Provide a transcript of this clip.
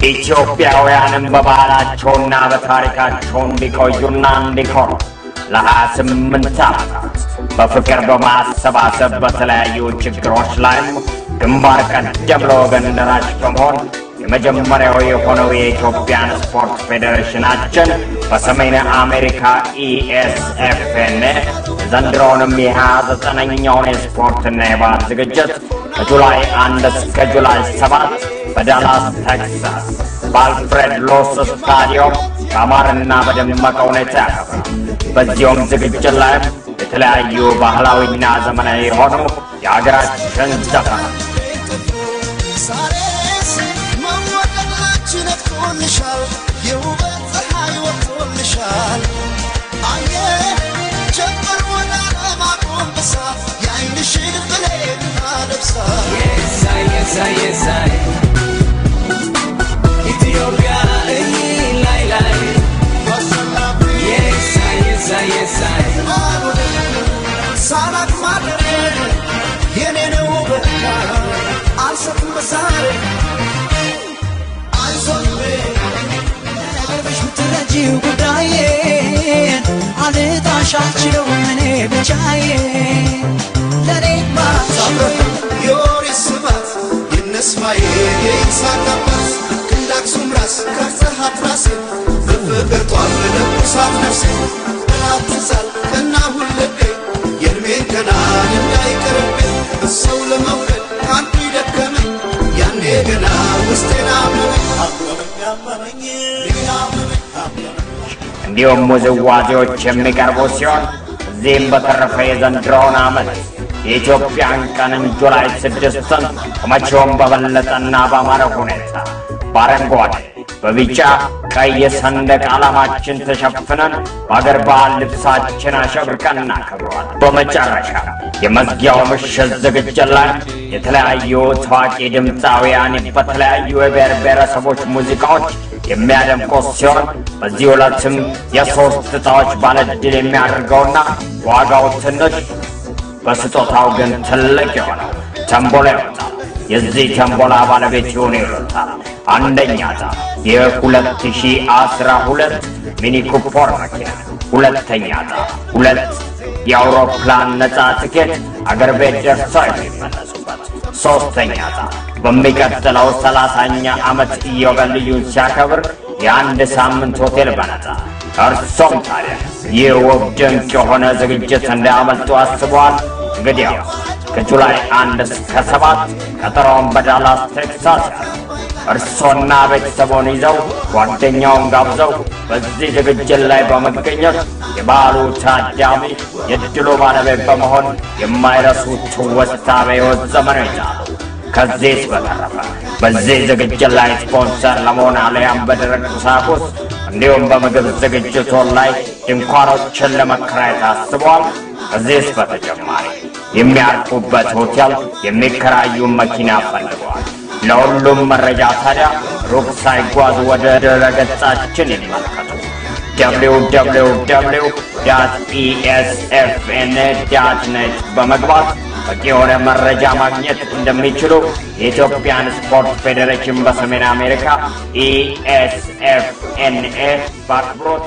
ኢትዮጵያውያንም በባህላቸውና በታሪካቸው እንዲቆዩና እንዲኮሩ ለ28 ዓመታት በፍቅር በማሰባሰብ በተለያዩ ችግሮች ላይም ግንባር ቀደም ለወገን ደራሽ በመሆን የመጀመሪያው የሆነው የኢትዮጵያን ስፖርት ፌዴሬሽናችን በሰሜን አሜሪካ ESFNA ዘንድሮውንም የ29ኛውን የስፖርትና የባህል ዝግጅት ከ July 1 እስከ July 7 በዳላስ ቴክሳስ በአልፍሬድ ሎስ ስታዲየም በአማረና በደመቀ ሁኔታ ያከብራል። በዚሁም ዝግጅት ላይም የተለያዩ ባህላዊና ዘመናዊ የሆኑ የሀገራችን ዘፈኖች ዛሬስ መወደዳችን ነቅቶልሻል፣ የውበት ፀሐይ ወጥቶልሻል። አየ ጀምር ወደ ዓለም አጎንብሳ የዓይንሽን ብሌን አለብሳ። Yes, I, yes, I. Ethiopia, ላይ ላይ። Yes, I, yes, I, yes, I. ሳላቅ ማደሬ የኔ ነው በቃ አልሰጥም ዛሬ አይዞህ። ቀርበሽ ብትረጂው ጉዳዬን አልጣሽ አልችለውም እኔ ብቻዬን ለእኔማ። የወሬ ስባት የነስማኤል የይስሐቅ አባት ልክ እንደ አክሱም ራስ ቀርጸሃት ራሴን በፍቅር ጧፍ ለኩሳት ነፍሴን አትዛል ቀናሁን ልቤ የእድሜን ገናን እንዳይቀርብኝ ሰው ለመውደድ ከአንቱ ይደከመኝ ያኔ ገና ውስጤን አመመኝ አመመኝ አመመኝ ሌላ አመመኝ አመመኝ። እንዲሁም ውዝዋዜዎች የሚቀርቡ ሲሆን እዚህም በተረፈ የዘንድሮውን ዓመት የኢትዮጵያን ቀንን July 6ን ከመቼውም በበለጠና ባማረ ሁኔታ በአረንጓዴ፣ በቢጫ፣ ቀይ ሰንደቅ ዓላማችን ተሸፍነን በአገር ባህል ልብሳችን አሸብርቀን እናከብረዋለን። በመጨረሻ የመዝጊያው ምሽት ዝግጅት ላይ የተለያዩ ታዋቂ ድምፃውያን በተለያዩ የብሔር ብሔረሰቦች ሙዚቃዎች የሚያደምቁት ሲሆን በዚህ ዕለትም የሶስት ዕጣዎች ባለዕድል የሚያደርገውና ዋጋው ትንሽ በስጦታው ግን ትልቅ የሆነው ተንቦላ ይወጣል። የዚህ ተንቦላ ባለቤት ይሆኑ ይሉታል። አንደኛ ዕጣ የ2012 ሚኒ ኩፐር መኪና፣ ሁለተኛ ዕጣ ሁለት የአውሮፕላን ነፃ ትኬት አገር ቤት ደርሰው የሚመለሱበት፣ ሶስተኛ ዕጣ በሚቀጥለው 30ኛ ዓመት ኢዮቤልዩን ሲያከብር የአንድ ሳምንት ሆቴል በነፃ። እርሶም ታዲያ ይህ ውብ ድንቅ የሆነ ዝግጅት እንዳያመልጡ አስበዋል? እንግዲያውስ ከ July 1 እስከ 7 ቀጠሮውን በዳላስ ቴክሳስ ያሉ እርሶና ቤተሰቦን ይዘው ጓደኛውን ጋብዘው በዚህ ዝግጅት ላይ በመገኘት የበዓሉ ታዳሚ የድሉ ባለቤት በመሆን የማይረሱት ትውስታ በሕይወት ዘመኑ ይዛሉ። ከዚህስ በተረፈ በዚህ ዝግጅት ላይ ስፖንሰር ለመሆን አለያም በደረቅ ቁሳቁስ እንዲሁም በምግብ ዝግጅቶ ላይ ድንኳኖችን ለመከራየት አስበዋል። ከዚህስ በተጨማሪ የሚያርፉበት ሆቴል፣ የሚከራዩ መኪና ፈልገዋል። ለሁሉም መረጃ ታዲያ ሩቅ ሳይጓዝ ወደ ድረገጻችን ይመልከቱ። www.esfn.net በመግባት በቂ የሆነ መረጃ ማግኘት እንደሚችሉ የኢትዮጵያን ስፖርት ፌዴሬሽን በሰሜን አሜሪካ ESFNA በአክብሮት